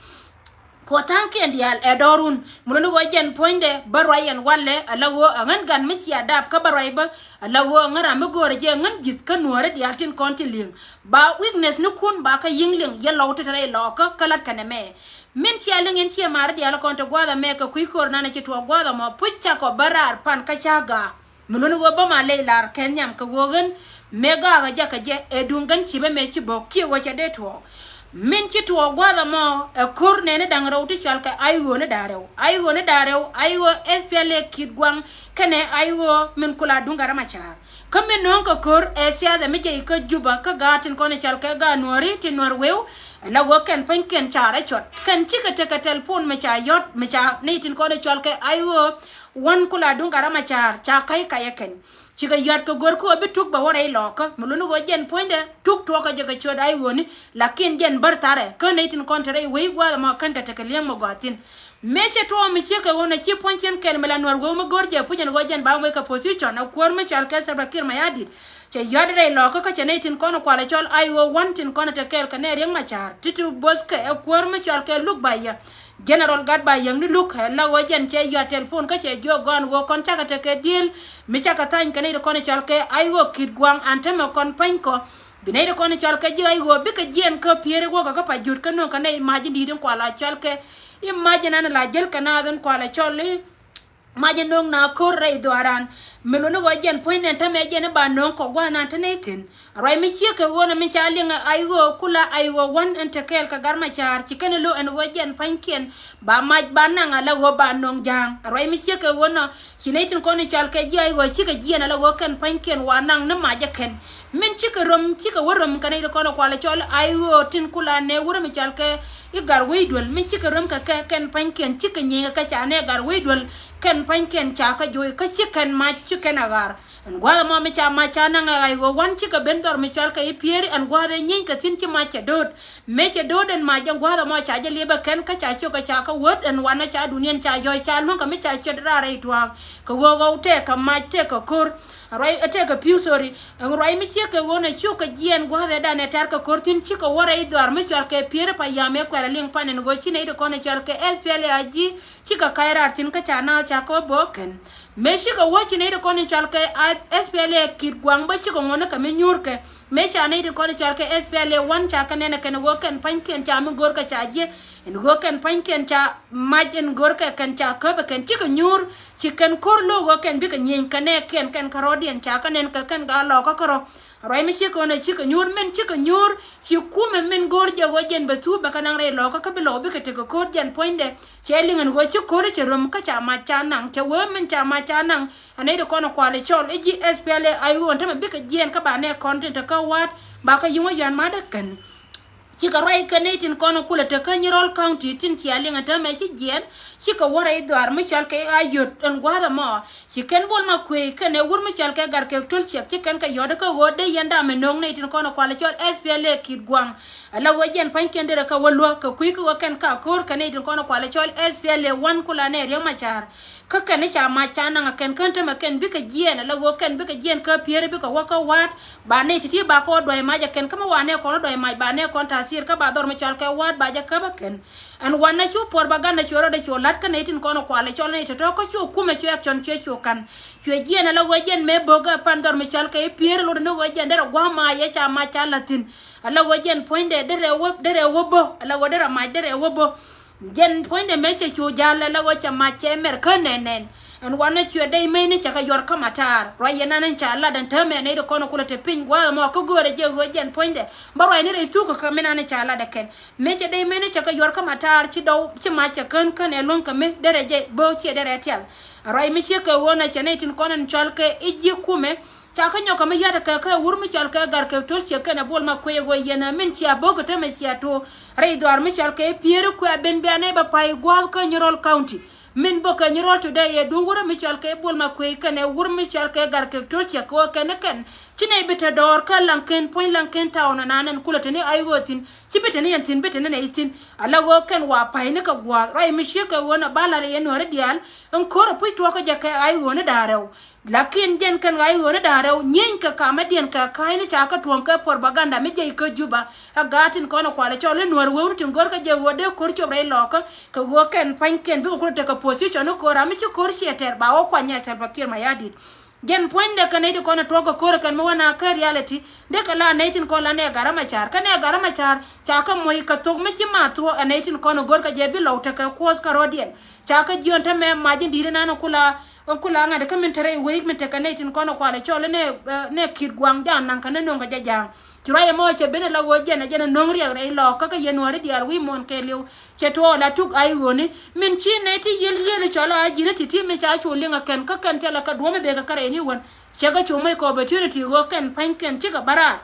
Kɛ ɣöö tha̱a̱ŋkiɛn diaal ɛ dɔ̱run mi luɔ̱ni ɣöö jɛn puɔ̱nydɛ bä ruac ɛn walɛ ala ɣöö ɛ ɣän gat mi cia dap kä bä ruac bä ala ɣöö ŋän ram mi göörä jɛ ŋän ji̱th kä nuääri diaal tin kɔn ti li̱eŋ. Ba weakness ni kun ba kä yi̱ŋ liŋ yɛ lɔw ti te rɛy lɔɔkä kä la̱t kɛnɛ mɛ. Min cia liŋ in ciɛ maari diaal kɔn te gua̱a̱th ɛmɛ kɛ kui̱ ko̱r nanɛ ci tuɔɔk gua̱a̱th ɛmɔ puc cakɔ bä raar pan kä ca gaak. Mi luɔ̱ni ɣöö bä ma ley lar kɛn nhiam kɛ ɣöö ɣän mëë gaakä jakä jɛ ɛ duŋ gän cipä mëë ci bo̱k ciɛ ɣöö cɛ dee tuɔɔk. Min ci tuɔɔk gua̱a̱th ɛmɔ ɛ ko̱r nɛɛni da̱ŋ rɛw ti cɔal kɛ ay ɣööni da̱ŋ rɛw ay ɣööni da̱ŋ rɛw ay ɣöö S P L A ki̱t gua̱ŋ kɛnɛ ay ɣöö min kula duŋ gat rɛm a ca̱a̱r. Kä min nööŋ kɛ ko̱r ɛ siathɛ mi jɛ ikä Juba kä gaat tin kɔn i̱ cɔal kɛ gaat nuääri tin nuäär wëë. Ala ɣöö kɛn pa̱nykiɛn ca rɛc cɔt kɛn cikɛ tekɛ tɛlpon mi ca yɔ̱t mi ca nɛy tin kɔn i̱ cɔal kɛ ay ɣöö wän kula duŋ gat rɛm a ca̱a̱r ca ka̱c ka̱c ɛ kɛn. Cikɛ yɔ̱t kɛ go̱r kä ɣöö bi tuk bɛ wä rɛy lɔɔkä mi luɔ̱ni ɣöö jɛn puɔ̱nydɛ tuk tuɔɔkä jɛ kɛ ciöt ay ɣööni. Lakin jɛn bär tharɛ kä nɛy tin kɔn te rɛy wec gua̱a̱th ɛmɔ kɛn kɛ tekɛ li̱eŋ mi gɔaa thi̱n. Mëë cɛ tuɔɔk mi ciek kɛ ɣöö nɛ ci puɔ̱ny cin kɛl mi la Nuɛr wee mi go̱r jɛ puc ɛn ɣöö jɛn ba wek kɛ position ɛ kuäär mi cɔal kɛ Salva Kiir Mayardit. Cɛ yɔ̱a̱t rɛy lɔɔkä kä cɛ nɛy tin kɔn kualɛ cɔl I O one tin kɔn te kɛɛl kɛ nɛ Riek Machar. Ti̱ti̱ both kɛ ɛ kuäär mi cɔal kɛ Luk Ba Yɛ. General Gat Ba Yɛ ni Luk ɛ la ɣöö jɛn cɛ yɔ̱a̱t telephone kä cɛ jiök gɔ̱a̱n ɣöö kɔn cakɛ tekɛ deal mi cakɛ thany kɛ nɛy ti kɔn cɔal kɛ I O Kitgwang ɛn tämɛ kɔn pa̱ny kɔ. Bi nɛy ti kɔn cɔal kɛ ji̱ I O bikɛ jiɛɛn kä Pieri wäkɛ kä Pajut kä nööŋ kɛ nɛy mac in di̱i̱t in kual a cɔal kɛ. Imagine an la jäl kɛ naath in kual a cɔl i̱ mac in nööŋ na ko̱r rɛy dhuaaran. Mi luni ɣöö jɛn puɔ̱ny nɛn tämɛ jɛn i̱ ba nööŋ kɔ gua̱a̱th nan te nɛy thi̱n. Ruac mi ciek kɛ ɣöö nɔ mi ca liŋ a I O kula I O one in te kɛɛl kɛ Gat Macar ci kɛn i̱ lo̱ ɛn ɣöö jɛn pa̱nykiɛn ba mac ba naŋ a la ɣöö ba nööŋ ja̱a̱ŋ. Ruac mi ciek kɛ ɣöö nɔ ci nɛy tin kɔn i̱ cɔal kɛ ji̱ I O cikɛ jiɛɛn a la ɣöö kɛn pa̱nykiɛn wa naŋ ni mac ɛ kɛn. Min cikɛ röm, cikɛ wä röm kɛ nɛy ti kɔn kualɛ cɔl I O tin kula nɛ wurä mi cɔal kɛ i̱ Gatwec Duel. Min cikɛ röm kɛ kɛ kɛn pa̱nykiɛn cikɛ nyieny kɛ ca nɛ Gatwec Duel. Kɛn pa̱nykiɛn ca kä joc kä ci kɛn mac ci kɛn a ɣaar. Ɛn gua̱a̱th ɛmɔ mi ca mac ca naŋ ɛ I O one cikɛ ben dhɔr mi cɔal kɛ i̱ Pieri ɛn gua̱a̱th ɛ nyieeny kɛ thi̱n ci mac cɛ do̱o̱t. Mëë cɛ do̱o̱t ɛn mac ɛn gua̱a̱th ɛmɔ ca jɛ liepɛ kɛn kä ca ciök kɛ ca kä wät ɛn wanɛ ca duniɛn ca yɔ̱c ca luäŋ kɛ mi ca ciöt raar rɛy tuaak. Kɛ ɣöö ɣɔw tɛɛk kɛ mac tɛɛk kɛ ko̱r. Ruac ɛ tɛɛk kɛ pi̱w, sorry. Ɛŋ ruac mi ciek kɛ ɣöö nɛ ciök kɛ jiɛɛn gua̱a̱th ɛ danɛ tɛ̈r kɛ ko̱r thi̱n cikɛ wä rɛy dhuaar mi cɔal kɛ Pieri pa yam ɛ kuɛl ɛ liŋ pan ɛn ɣöö ci nɛy ti kɔn ɛ cɔal kɛ S P L A I G cikɛ kac raar thi̱n kä ca naath ca kɛ wä bä kɛn. Mëë cikɛ wä ci nɛy ti kɔn in cɔal kɛ S P L A Kitgwang bä cikɛ ŋuɔ̱n ni kɛ mi nyuurkɛ. Mëë ca nɛy ti kɔn in cɔal kɛ S P L A one ca kɛ nɛn ɛ kɛn ɣöö kɛn pa̱nykiɛn ca mi go̱o̱rkɛ ca jiɛ. In ɣöö kɛn pa̱nykiɛn ca mac in go̱o̱rkɛ kɛn ca käpɛ kɛn cikɛ nyuur. Ci kɛn ko̱r lo̱o̱k ɣöö kɛn bikɛ nyieny kɛ nɛɛkiɛn kɛn kärɔ̱diɛn ca kɛ nɛn kɛ kɛn gaa lɔɔkä kärɔ̱. Ruac mi cikɛ ɣöö nɛ cikɛ nyuur, min cikɛ nyuur ci kumɛ min go̱o̱r jɛ ɣöö jɛn bɛ thup bɛ kɛ naŋ rɛy lɔɔkä kä bi lɔɔk bikɛ tekɛ ko̱r jɛn puɔ̱nydɛ. Cɛ liŋ ɛn ɣöö ci ko̱r cɛ röm kä ca mac ca naŋ, cɛ wee min ca mac ca naŋ. Ɛ nɛy ti kɔn ɛ kual ɛ cɔl i̱ ji̱ S P L A I O ɛn tämɛ bikɛ jiɛɛn kä ba nɛ kɔn tin te kä wa̱a̱t ba kä yi̱ŋ wä yɔ̱a̱n ma̱t ɛ kɛn. Cikɛ ruac kɛ nɛy tin kɔn kulɛ te kä Nyirol County tin cia liŋ ɛ täämɛ ci jiɛɛn. Cikɛ wä rɛy dhuaar mi cɔal kɛ Ayot ɛn gua̱a̱th ɛmɔ. Ci kɛn Bol Makuei kɛnɛ wur mi cɔal kɛ Gatkeek Tol Ciɛk ci kɛn kɛ yɔ̱t kä ɣöö dee yɛn dam ɛ nööŋ nɛy tin kɔn kualɛ cɔl S P L A Kitgwang. Ala ɣöö jɛn pa̱nykiɛn derɛ kɛ wä luäk kɛ kui̱ kä ɣöö kɛn ka ko̱r kɛ nɛy tin kɔn kualɛ cɔl S P L A one kula nɛ Riek Macar. Kä kɛn ni ca mac ca naŋ a kɛn kän tämɛ kɛn bikɛ jiɛɛn ala ɣöö kɛn bikɛ jiɛɛn kä Pieri bikɛ wä kä wa̱a̱t. Ba nɛy ti̱ti̱ ba kɛ wä duay mac a kɛn kä mi wa nɛ kɔn wä duay mac ba nɛ kɔn ta̱thi̱i̱r kä ba dhɔr mi cɔal kɛ wa̱a̱t ba jɛ käp a kɛn. Ɛn wanɛ cu propaganda cu rɔɔdɛ cu la̱t kä nɛy tin kɔn kualɛ cɔl nɛy tɔ̱tɔ̱ kä cu kumɛ cu action cuɛ cu ka̱n. Cuɛ jiɛɛn ala ɣöö jɛn mëë bo̱k ɛ pan dhɔr mi cɔal kɛ i̱ Pieri lot ni ɣöö jɛn derɛ gua̱a̱th mac ɛ ca mac ca la̱t thi̱n. Ala ɣöö jɛn puɔ̱nydɛ derɛ wä, derɛ wä bo̱, ala ɣöö derɛ mac derɛ wä bo̱. Jɛn puɔ̱nydɛ mëë cɛ cu ja̱l ala ɣöö cɛ mac cɛ mɛr kä nɛn nɛn. Ɛn wanɛ cuɛ dee mec ni cɛ kɛ yuɔr kä Mataar. Ruac yɛn an in ca lat ɛn täämɛ nɛy ti kɔn kulɛ te piny gua̱a̱th ɛmɔ kä göörɛ jɛ ɣöö jɛn puɔ̱nydɛ. Bä ruac ni rɛy thuk kä min an in ca lat ɛ kɛn. Mëë cɛ dee mëë ni cɛ kɛ yuɔr kä Mataar ci dɔw ci mac cɛ kän kän ɛ luäŋ kɛ mi derɛ jɛ bo̱o̱k ciɛ derɛ tiath. Ruac mi ciek kɛ ɣöö nɛ cɛ nɛy tin kɔn in cɔal kɛ i̱ ji̱ kumɛ. Ca kä nyɔk kɛ mi ya̱t kɛ kɛ wur mi cɔal kɛ Gatkeek Tol Ciɛk kɛnɛ Bol Makuei ɣöö yɛn ɛ min cia bo̱o̱k kɛ tämɛ cia tuɔɔk. Rɛy dhuaar mi cɔal kɛ i̱ Pieri kuɛ ben bia nɛ bɛ pay gua̱a̱th kä Nyirol County. Min bä kɛ Nyirol Today ɛ duŋ wurä mi cɔal kɛ Bol Makuei kɛnɛ wur mi cɔal kɛ Gatkeek Tol Ciɛk kɛ ɣöö kɛn ni kɛn. Ci nɛy bi te dɔɔr kä Laŋken puɔ̱ny Laŋken town ɛnan ɛn kulɛ te ni I O thi̱n. Ci bi te ni yɛn thi̱n bi te ni nɛy thi̱n. Ala ɣöö kɛn wa pay ni kɛ gua̱a̱th. Ruac mi ciek kɛ ɣöö nɛ ba la̱r yɛn Nuääri diaal. Ɛn ko̱r ɛ puc tuɔɔk kä jɛ kɛ I O ni da̱a̱ rɛw. Lakin jɛn kɛn ɣa̱c ɣöö ni da̱a̱ rɛw nyieeny kɛ kamä diɛn kɛ ka̱a̱cni ca kä tuɔ̱ɔ̱m kɛ propaganda mi jiɛc kä Juba. A gaat tin kɔn ɛ kualɛ cɔl i̱ Nuäär wewni tin gör kä jɛ ɣöö dee ko̱r cop rɛy lɔɔkä. Kɛ ɣöö kɛn pa̱nykiɛn bikɛ kulɛ tekɛ position ni ko̱r ram mi ci ko̱r ciɛ tɛr ba wä kuany ɛ Salva Kiir Mayardit. Jɛn puɔ̱nydɛ kɛ nɛy ti kɔn ɛ tuɔɔk kɛ ko̱r ɛ kɛn mi wä na kä reality. Dee kɛ la nɛy tin kɔn la nɛ Gat Macar. Kä nɛ Gat Macar ca kä moc kɛ thok mi ci ma thuɔ̱k ɛ nɛy tin kɔn ɛ gör kɛ jɛ bi lɔw tekɛ kuɔth kärɔ̱diɛn. Ca kä jiön te mɛ mac in di̱i̱t inan kula. Kula ŋa̱t kä min te rɛy wec min tekɛ nɛy tin kɔn kualɛ cɔl nɛ, nɛ Kitgwang ja̱a̱n naŋ kɛ nɛ no̱ŋ kɛ jɛ ja̱a̱ŋ. Ci ruac ɛmɔ cɛ ben ala ɣöö jɛn ɛ jɛn ɛ no̱ŋ riɛk rɛy lɔɔk kä kä yɛn Nuääri diaal wi̱i̱ muɔ̱ɔ̱n kɛɛliw. Cɛ tuɔɔk la tuk I O ni min ci nɛy ti yiël yiël cɔl a ji̱n ti̱ti̱ mi ca cu liŋ ɛ kɛn kä kɛn thilɛ kɛ duɔ̱ɔ̱m ɛ bekɛ kä rɛy ni wän. Cɛ kɛ cu moc kɛ opportunity ɣöö kɛn pa̱nykiɛn cikɛ bä raar.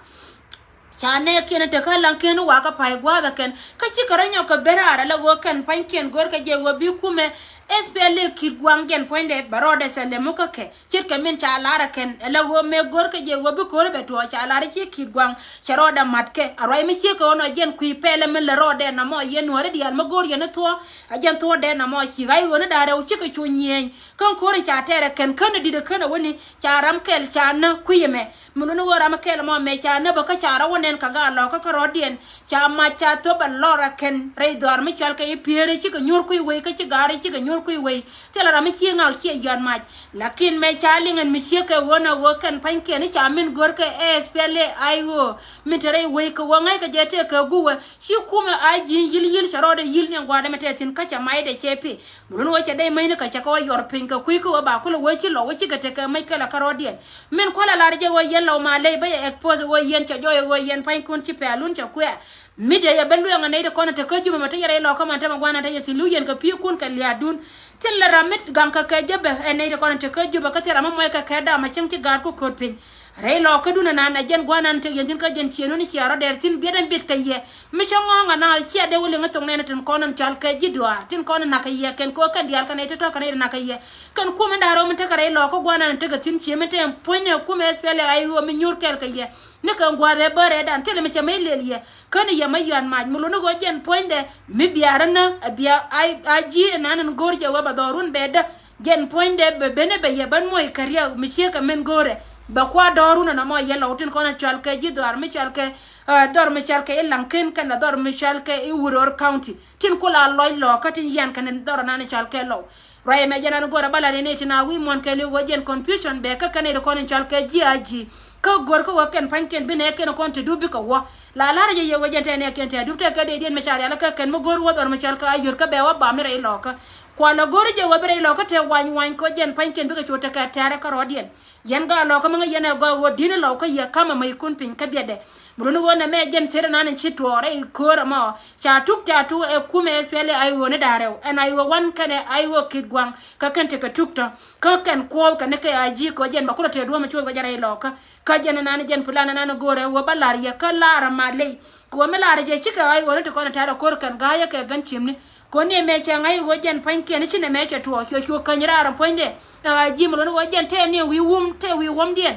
Ca nɛɛkiɛn te kä Laŋken wakä pay gua̱a̱th ɛ kɛn kä cikɛ rɔ nyɔk kɛ ben raar ala ɣöö kɛn pa̱nykiɛn gör kɛ jɛ ɣöö bi kumɛ S P L A Kit Guaŋ jɛn puɔ̱nydɛ bɛ rɔɔdɛ thilɛ muk kä kɛ. Ce̱tkɛ min ca lar ɛ kɛn, ɛ la ɣöö mëë go̱rkɛ jɛ ɣöö bi ko̱ri bɛ tuɔɔk, ca lar ɛ ciɛ Kit Guaŋ, cɛ rɔɔdɛ matkɛ. A ruac mi ciekɛ ɣöö nɔ jɛn kui̱ pɛlɛ min lɛ rɔɔdɛ nɔmɔ yɛn Nuääri diaal mi go̱o̱r yɛn i̱ thuɔ̱ɔ̱, a jɛn thuɔ̱ɔ̱dɛ nɔmɔ cik a ɣöö ni da̱a̱ rɛw cikɛ cu nyiëëny. Kä ko̱ri ca tɛɛr ɛ kɛn, kä ni di̱t ɛ kän ɛ wäni, ca ram kɛl ca nä kui̱ ɛmɛ. Mi luni ɣöö ram kɛl mɔ mɛ ca näbä kä ca rɔ wä nɛn kɛ gaa lɔkä kä rɔɔdiɛn. Ca mac ca thop a lɔr a kɛn rɛy dhɔaar mi cɔal kɛ i̱ Pieri, cikɛ nyuur kui̱ wei, kä ci Gaari cikɛ nyuur kui̱ wei. Thilɛ ram mi ci ŋak ciɛ yɔt mac. Lakin mɛ ca liŋ ɛn mi ciek kɛ ɣöö nɔ ɣöö kɛn pa̱nykiɛn i̱ ca min go̱r kɛ S P L A I O min te rɛy wei kɛ ɣöö ŋa̱ckɛ jɛ tëë kɛ guwɛ. Ci kumɛ a ji̱ yi̱l yi̱l, cɛ rɔɔdɛ yi̱l ni ɛn gua̱a̱r ɛmɛ tɛth thi̱n, kä cɛ macdɛ cɛ pi. Mi luni ɣöö cɛ dee mäcni kɛ cɛ kɛ wä yɔr piny kɛ kui̱ kä ɣöö ba kulɛ wee ci lɔ wä cikɛ tekɛ mäc kɛl a kä rɔɔdiɛn. Min kualɛ lar jɛ ɣöö yɛn lɔw ma ley bä yɛ expose ɣöö yɛn cɛ jɔɔy ɣöö yɛn pa̱nykun ci pɛlun cɛ kuɛɛr. Mi dee yɛ ben luɛŋ ɛ nɛy ti kɔn in te kä Jubɛ mɛ te yɛ rɛy lɔkä man te mɛ gua̱a̱r nan te yɛ thi̱n, li̱w yɛn kɛ pi̱i̱kun kɛ lia̱a̱dun. Thilɛ ram mi gaŋ kɛ kɛ Jubɛ ɛ nɛy ti kɔn in te kä Jubɛ, kä thil ram mi muɔc kɛ kɛ da̱a̱m a cäŋ ci gaatku ko̱t piny. Rɛy lɔkä dun ɛnan ɛ jɛn gua̱a̱r nan te yɛn thi̱n kä jɛn ciëënun ciɛ rɔ dɛr thi̱n, biɛt ɛn biɛt kɛ yɛ. Mi cä ŋɔ̱ɔ̱ŋ ana ciɛ dee wä liŋ ɛ thok nɛn tin kɔn in cɔal kɛ ji̱ duaar, tin kɔn in nak kɛ yɛ kɛn kɛ ɣöö kɛn diaal kɛn nɛy ti tɔ̱ kɛn nɛy ti nak kɛ yɛ. Kɛn kumɛ da̱a̱r rɔ min tekɛ rɛy lɔkä gua̱a̱r nan in tekɛ thi̱n, cië min te ɛn puɔ̱ny nɛ kumɛ S P L A I O mi nyuur kɛl kɛ yɛ. Ni kɛ gua̱a̱th ɛ bärɛ dan thilɛ mi cɛ mec lel yɛ. Kä ni yɛ mɛ yɔ̱a̱n mac mi luni ɣöö jɛn puɔ̱nydɛ mi biaarä nä a bia a ji̱ ɛnan in go̱o̱r jɛ ɣöö bɛ dhɔrun bɛ dä. Jɛn puɔ̱nydɛ bɛ benɛ bɛ yɛ ben muɔc kɛ riɛk mi ciek kɛ min go̱o̱rɛ. Bɛ kua̱r dhɔrun ɛn ɛmɔ yɛ lɔw tin kɔn in cɔal kɛ ji̱ dhɔaar mi cɔal kɛ, eh, dhɔr mi cɔal kɛ i̱ Laŋken kɛnɛ dhɔr mi cɔal kɛ i̱ Uror County. Tin kula lɔc lɔkä tin yian kɛnɛ dhɔr ɛnan in cɔal kɛ lɔw. Ruac ɛmɛ jɛn an go̱rɛ bä lat yɛn nɛy tin a wi̱i̱ muɔ̱ɔ̱n kɛɛliw ɣöö jɛn confusion bɛ kä kɛn nɛy ti kɔn in cɔal kɛ ji̱ a ji̱. Kä go̱r kä ɣöö kɛn pa̱nykiɛn bi nɛɛkiɛn kɔn te dup bikɛ wä. La la̱rä jɛ yɛ ɣöö jɛn tɛɛnɛ kiɛn tɛ dup tɛkɛ dee diɛn mi ca rial kä kɛn mi go̱r wä dhɔr mi cɔal kɛ a yör kä bɛ wä bam ni rɛy lɔkä. Kua lɛ go̱r jɛ ɣöö bi rɛy lɔkä te wany wany kɛ ɣöö jɛn pa̱nykiɛn bikɛ cu tekɛ tɛ̈rɛ kä rɔɔdiɛn. Yɛn gaa lɔkä mi ŋäc yɛn ɛ gɔaa ɣöö di̱n ilɔw kä yɛ ka̱mɛ mäckun piny kä biɛtdɛ. Mi luni ɣöö nɛmɛ jɛn ceri nan in ci tuɔɔk rɛy köör ɛmɔ. Ca tuk ca tuk ɛ kumɛ S P L A I O ni da̱rɛw ɛn I O one kɛnɛ I O Kit Guaŋ. Kä kɛn tekɛ tuk tɔ kä kɛn kuɔth kɛ ni kɛ a ji̱ kɛ ɣöö jɛn ba kulɛ tëë duɔ̱ɔ̱m ɛ cuɔth kɛ jɛ rɛy lɔkä. Kä jɛn nan jɛn plan nan go̱o̱rɛ ɣöö ba la̱r yɛ kä la̱r ma ley. Kɛ ɣöö mi la̱r jɛ cikɛ I O ni ti kɔn ɛ tɛ̈r ɛ ko̱r kɛn ga̱a̱c yɛ kɛ gän ciemni. Koni mɛ cɛ ŋa̱c ɣöö jɛn pa̱nykiɛn ci nɛ mɛ cɛ tuɔɔk cuɛ cuɛ käny raar puɔ̱nydɛ. Ɛ ɣa̱c ji̱ mi luɔ̱n ɣöö jɛn tɛɛ ni wi̱i̱ wum tɛɛ wi̱i̱ wuɔ̱mdiɛn.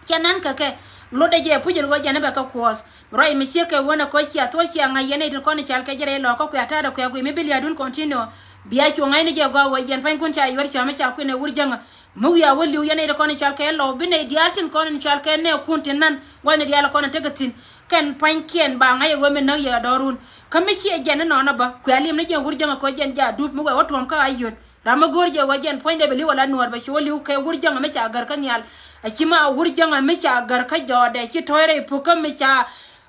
Cɛ nan kɛ kɛ lotdɛ jɛ puc ɛn ɣöö jɛn ɛ bɛ kɛ kuɔɔth. Rɔy mi ciek kɛ ɣöö nɛ kɔ cia thuɔ̱c cia ŋa̱c yɛn nɛy tin kɔn i̱ cal kɛ jɛ rɛy lɔkä kuɛ ta̱a̱dɛ kuɛ guiy mi bi lia̱a̱dun continue. Bia cu ŋa̱cni jɛ gɔaa ɣöö yɛn pa̱nykuɔn ca yuɔr cua mi ca kui̱n ɛ wur jäŋä. Mi wiaa wä li̱w yɛn nɛy ti kɔn i̱ cɔal kɛ lɔw bi nɛy diaal tin kɔn in cɔal kɛ nɛɛkun tin nan gua̱thni diaal kɔn in tekɛ thi̱n. Kɛn pa̱nykiɛn ba ŋa̱c ɛ ɣöö mi näk yɛ dɔ̱run. Kä mi ciɛ jɛn inɔnɔ bä kuɛ li̱em ni jɛn wur jäŋä kɛ ɣöö jɛn ja dup mi wɛɛ wä tuɔ̱ɔ̱m kä a yöt. Ram mi go̱o̱r jɛ ɣöö jɛn puɔ̱nydɛ bɛ li̱w ala nuäär bɛ cu wä li̱w kɛ wur jäŋä mi ca gär kä nhial. A ci ma wur jäŋä mi ca gär kä jɔɔdɛ ci tɔ̱ɔ̱c rɛy puk kä mi ca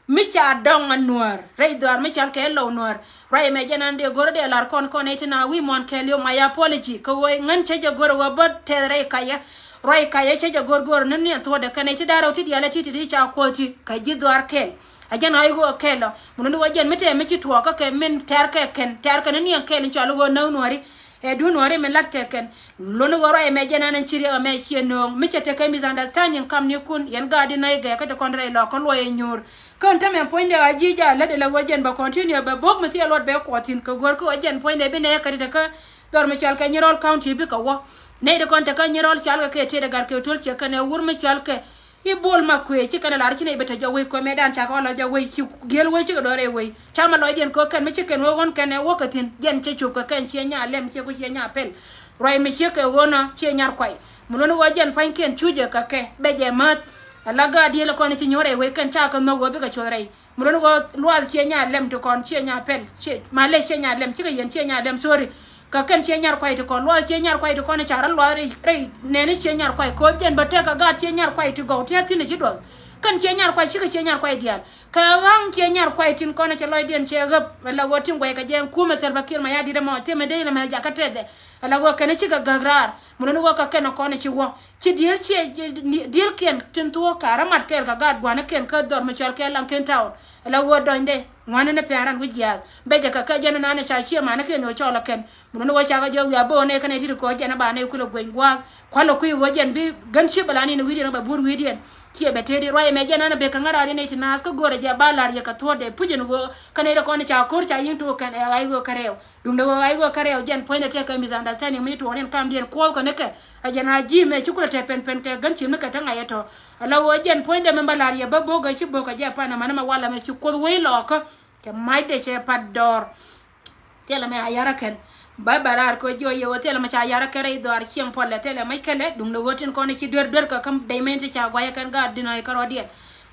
Mi ca dɔŋ a nuäär rɛy dhɔaar mi cɔal kɛ lɔw nuäär. Ruac ɛmɛ jɛn an dee go̱r dee lar kɔn kɔn ɛ tin a wi̱i̱ muɔ̱ɔ̱n kɛɛliw my apology kɛ ɣöö ŋän cä jɛ go̱r ɛ ɣöö bä tɛth rɛy kayɛ. Ruac kayɛ cä jɛ go̱r go̱r ni niɛn thuɔ̱ɔ̱dɛ kɛn ɛ ti da̱rɛw ti diaal ɛ ti ti ti ca kuɔth ti kɛ ji̱ dhɔaar kɛɛl. A jɛn a i̱ ɣöö kɛɛl ɔ mi luni wä jɛn mi tɛɛ mi ci tuɔɔk kä kɛ min tɛ̈r kɛ kɛn tɛ̈r kɛn ni niɛn kɛɛl in cɔal i̱ ɣöö näk nuääri. Ɛ duun wä ri mi lat kɛ kɛn. Luni ɣöö ruac ɛmɛ jɛn an ɛn ci riɛk ɛmɛ ciɛ nööŋ mi cɛ tekɛ misunderstanding kamnikun yɛn gaat di nɔy gɛɛ kä ti kɔn rɛy lɔk kä luɔy ɛ nyuur. Kän tämɛ puɔ̱nydɛ a ji̱ ja lätdɛ la ɣöö jɛn bɛ continue bɛ bo̱k mi thiɛ luɔt bɛ kuɔth thi̱n kɛ go̱r kä ɣöö jɛn puɔ̱nydɛ bi nɛy kä ti tekä dhɔr mi cɔal kɛ Nyirɔl County bikɛ wä. Nɛy ti kɔn tekä Nyirɔl cɔal kɛ kɛ tiet ɛ gat kɛ tuɔl ciɛ kɛn ɛ wur mi cɔal kɛ I̱ Bol Makuëë ci kɛn ɛ lar ci nɛy bɛ te jɔk wec kuɛ mëëdan cakɛ ɣɔl a jɔk wec ci giel wec cikɛ dɔɔr ɛ wec. Ca ma lɔcdiɛn kɛ ɣöö kɛn mi ci kɛn wä ɣɔn kɛn ɛ wä kɛ thi̱n jɛn cɛ cop kɛ kɛn ciɛ nya lɛm ciɛ ku ciɛ nya pɛl. Ruac mi ciek kɛ ɣöö nɔ ciɛ nyar kuay. Mi luɔ̱n ɣöö jɛn pa̱nykiɛn cucɛ kɛ kɛ bɛ jɛ määth. Ala gaat dieel kɔn ci nyuɔ̱r ɛ wec kɛn ca kɛ nhök ɣöö bikɛ cuɔth rɛy. Mi luɔ̱n ɣöö luaath ciɛ nya lɛm ti kɔn ciɛ nya pɛl. Ciɛ, malɛ ciɛ nya lɛm cikɛ yɛn ciɛ nya lɛm, sorry. Kä kɛn ciɛ nyar kuay ti kɔn luaath ciɛ nyar kuay ti kɔn ca rɔ luaath rɛy, rɛy nɛni ciɛ nyar kuay koth jɛn bä tɛk kɛ gaat ciɛ nyar kuay ti gɔw tia̱a̱ thi̱n ci duɔth. Kɛn ciɛ nyar kuay cikɛ ciɛ nyar kuay diaal. Kɛ ɣa̱ŋ ciɛ nyar kuay tin kɔn cɛ lɔcdiɛn cɛ ɣäp. La ɣöö tin guɛy kɛ jɛ kumɛ Salva Kiir Mayardit ɛmɔ tëmɛ dee lɛ mɛ jakä tɛthɛ. La ɣöö kɛn cikɛ gäk raar. Mi luni ɣöö kɛ kɛn kɔn ci wä. Ci diël ciɛ, diëlkiɛn tin thuɔ̱k ka rɔ mat kɛɛl kɛ gaat gua̱nikiɛn kä dhɔr mi cɔal kɛ Laŋken Town. La ɣöö dɔnydɛ. Ŋuani ni pɛn ran wi̱c jiaath bɛ jɛ kɛ kɛ jɛn nani ca cie mani kɛ ni wä cɔl ɛ kɛn. Mun ni wä ca kɛ jɛ wiaa bo̱o̱ ni kɛn iti ti kɔ jɛn ba ni kulɛ gueny gua̱a̱k. Kualɛ kui̱ wä jɛn bi gän ci bɛ la ni ni wi̱diɛn bɛ bur wi̱diɛn. Ciɛ bɛ teti ruac ɛmɛ jɛn nani bek kɛ ŋäraari ni ti naath kä go̱rɛ jɛ ba la̱r yɛ kɛ thuɔ̱t dee puc ɛn ɣöö kɛn iti kɔn ca ko̱r ca yi̱ŋ tuuk kɛn ɛ ɣa̱c ɣöö kɛ rɛw. Duŋdɛ ɣöö ɣa̱c ɣöö kɛ rɛw jɛn puɔ̱nydɛ tɛk kɛ misunderstanding mi tuɔɔk ni ɛn kamdiɛn kuɔth kɛ ni kɛ. A jɛn a ji̱ mɛ ci kulɛ tɛ pɛn pɛn kɛ gän ci mi kɛ te ŋa̱c ɛ tɔ. Ala ɣöö jɛn puɔ̱nydɛ mɛn ba la̱r yɛ bä bo̱k ɛ ci bo̱k ɛ jɛ pan amäni mɛ walɛ mɛ ci kuoth wec lɔɔkä. Kɛ macdɛ cɛ pat dɔɔr. Thilɛ mɛ a yar a kɛn. Ba ba raar kɛ jiɔ yɛ ɣöö thilɛ mɛ ca yar a kɛn rɛy dhɔaar cieŋ puɔlɛ thilɛ mɛ kɛlɛ duŋdɛ ɣöö tin kɔn ci duer duer kɛ kä dɛy mɛn ti ca guayɛ kɛn gaat dinä ikä rɔɔdiɛn.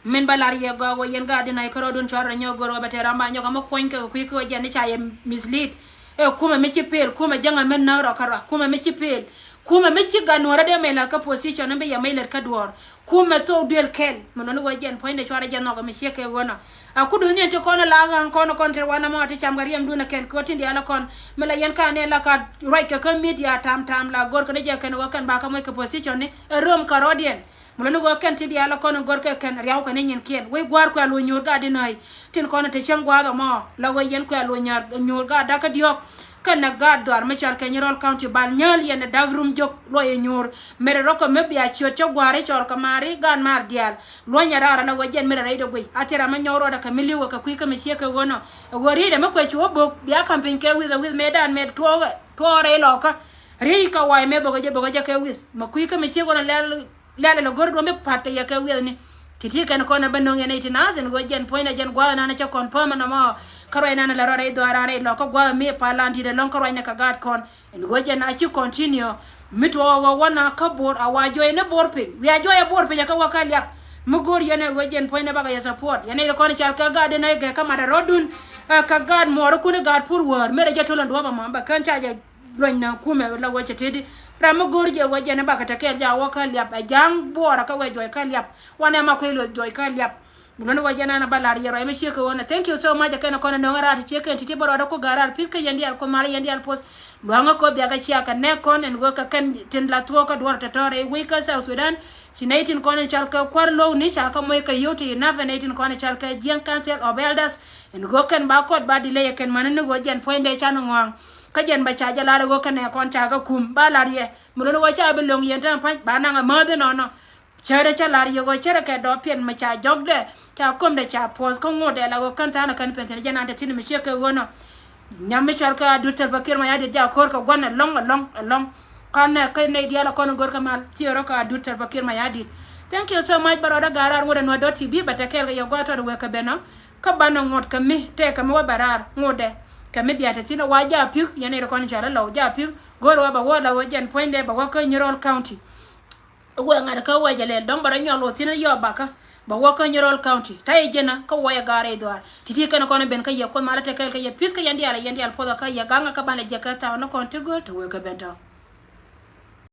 Min ba lar yɛ gɔaa ɣöö yɛn gaat dinä ikä rɔɔdun cuarɛ nyɔk go̱r ɣöö bɛ tɛ ram ba nyɔk amä kuɔ̱ny kɛ kui̱ kɛ ɣöö jɛn ni ca yɛ mislead. Ɛ kumɛ mi ci pel, kumɛ jäŋɛ mɛ näk rɔ kä rɔ, kumɛ mi ci pel. Kumɛ mi ci gat nuɔ̱ɔ̱rä dee mɛ la kä position ni bi yɛ mɛ lät kä duɔ̱ɔ̱r. Kumɛ thok duel kɛl. Mi luni wä jɛn puɔ̱nydɛ cuarɛ jɛ nhɔk mi ciek kɛ ɣöö nɔ. A kudu ni ti kɔn la ɣa̱ŋ kɔn kɔn ti wanɛ mɔ ti cam kɛ riɛm dun kɛn kɛ tin diaal kɔn. Mi la yɛn ka ni la ka ruac kɛ kä media tam tam la go̱r kɛ ni jɛ kɛn wä kɛn ba kä moc kɛ position ni. Ɛ rom kɛ rɔɔdiɛn. Mi luni wä kɛn ti diaal kɔn go̱r kɛ kɛn riaw kɛ ni nyin kiɛn. Wec gua̱a̱r kuɛ luny nyuur gaat di nöi. Tin kɔn ti cäŋ gua̱a̱th ɛmɔ. La wec yɛn kuɛ luny nyuur gaat dakä diɔ̱k. Kɛnɛ gaat dhɔaar mi cɔal kɛ Nyirol County bal nyääl yɛn ɛ da̱k rum jök luɔyɛ nyuur. Mɛrɛ rɔ̱kɔ mi bia ciöt cä gua̱a̱ri cɔal kɛ maari gaat maar diaal. Luɔ̱nyɛ raar ala wec jɛn mɛrɛ rɛy dɛ guiy. A ti ram mi nyɔk ruɔdɛ kɛ mi li̱wɛ kɛ kui̱ kä mi ciek kɛ ɣöö nɔ. Ɛ ɣöö ri̱i̱dɛ mi kuɛ ci wä bo̱k bia ka̱m piny kɛ wi̱th ɛ wi̱th mëëdan mëë tuɔɔkɛ tuɔɔk rɛy lɔɔkä. Ri̱i̱c kä wa̱a̱ mëë bo̱kɛ jɛ bo̱kɛ jɛ kɛ wi̱th. Mɛ kui̱ kä mi ciek ɣöö nɔ lɛl lɛl lɛ go̱r duɔ̱m bi pa̱t kɛ yɛ kɛ wiɛthni. Ti̱ti̱ kɛn kɔn ɛ bä no̱ŋ yɛn ɛ ti nath ɛn ɣöö jɛn puɔ̱nydɛ jɛn gua̱a̱th ɛnan ɛ cɛ confirm ɛn ɛmɔ. Kä ruac ɛnan ɛ lɛ rɔ rɛy dhɔaaran rɛy lɔk kä gua̱a̱th mi pa̱a̱t lan di̱t ɛlɔ̱ŋ kä ruacnɛ kɛ gaat kɔn. Ɛn ɣöö jɛn a ci continue. Mi tuɔɔk ɛ ɣöö wä na kä Bor a wa juɔc ni Bor piny wiaa juɔc ɛ Bor piny ɛ kä wä kä liap. Mi go̱r yɛn ɛ ɣöö jɛn puɔ̱nydɛ bakɛ yɛ support yɛn ɛ kɔn cal kɛ gaat ɛn ɛ gɛ kä mat ɛ rɔ̱dun. Ɛ kɛ gaat muɔɔrikun ɛ gaat pur wäär mëë rɛ jɛ tol ɛn duɔ̱ɔ̱p ɛmɔ bɛ kän ca jɛ. Luɔ̱ny na kumɛ la wecɛ teti. Ram mi go̱o̱r jɛ wecɛ ni bakɛ tɛ kɛɛl ja wä kä liap ɛ ja̱a̱ŋ buɔɔrä kä wɛ juɔc kä liap. Wanɛ ma kui̱ luɔth juɔc kä liap. Mi luɔ̱n wecɛ nana ba lar yɛ ruac mi ciek kɛ ɣöö nɛ thank you so much ɛ kɛn ɛ kɔn ɛ nöŋ ɛ raar ti ciek kɛn ti̱ti̱ bä ruɔdä ku ga̱r raar pi̱th kä yɛn diaal kuoth mal yɛn diaal poth. Lua̱ŋä kɔ biakɛ ciak kɛ nɛk kɔn ɛn ɣöö kɛ kɛn tin la thuɔɔk kä duɔ̱ɔ̱r tɛ tɔ̱ɔ̱r ɛ wec kä South Sudan. Ci nɛy tin kɔn in cal kɛ kua̱r lo̱w ni ca kä moc kɛ yio̱w ti nafɛ nɛy tin kɔn in cal kɛ Jiɛŋ Council of Elders. In ɣöö kɛn ba kɔt ba delay ɛ kɛn mäni ni ɣöö jɛn puɔ̱nydɛ can ŋɔaŋ. Kä jɛn bɛ ca jɛ lar ɛ ɣöö kɛn ɛ kɔn ca kɛ kum ba lar yɛ. Mi lo̱n ɣöö ca bi lo̱ŋ yɛn tɛm pa̱ny ba naŋ ɛ määth inɔnɔ. Cärɛ cä lar yɛ ɣöö cärɛ kɛ dɔɔp piɛn mi ca jɔkdɛ ca komdɛ ca puɔth kä ŋotdɛ la ɣöö kɛn tha̱a̱n ɛ kɛn pɛn thi̱n jɛn an te thi̱n mi ciek kɛ ɣöö nɔ. Nyam mi cɔal kɛ Adut Salva Kiir Mayardit ja ko̱r kɛ gua̱n ɛlɔ̱ŋ ɛlɔ̱ŋ ɛlɔ̱ŋ. Kɔn nɛ kä nɛy diaal ɛ kɔn in go̱r kɛ mal thieerä kɛ Adut Salva Kiir Mayardit. Thank you so much bä rɔɔdä ga̱a̱r raar ŋot ɛn wä dɔ̱t T V bä tɛ kɛɛl kɛ yɛ gua̱a̱th tɔt wek kɛ ben ɔ. Kä banɛ ŋot kɛ mi tëë kɛ mi wä bɛ raar ŋotdɛ. Kɛ mi bia te thi̱n ɛ wa ja pi̱k yɛn nɛy rɛ kɔn in cɔal ɛ lɔw ja pi̱k go̱r wä bɛ wä la wä jɛn puɔ̱nydɛ bɛ wä kä Nyirol County. Wee ŋa̱t kä wee jɛ lɛl dɔ̱ŋ bɛ rɔ nyɔl wä thi̱n yɔɔp bakä. Bɛ wä kä Nyirol County ta̱yɛ jɛnä kä wä yɛ ga̱a̱r rɛy dhuaar. Ti̱ti̱ kɛn kɔn ben kä yɛ kuoth malä te kɛɛl kä yɛ pi̱th kä yɛn diaal yɛn diaal puɔth kä yɛ ga̱ŋ kä banɛ jɛ kä thaw ni kɔn ti gööl te wee kä ben tɔ̱.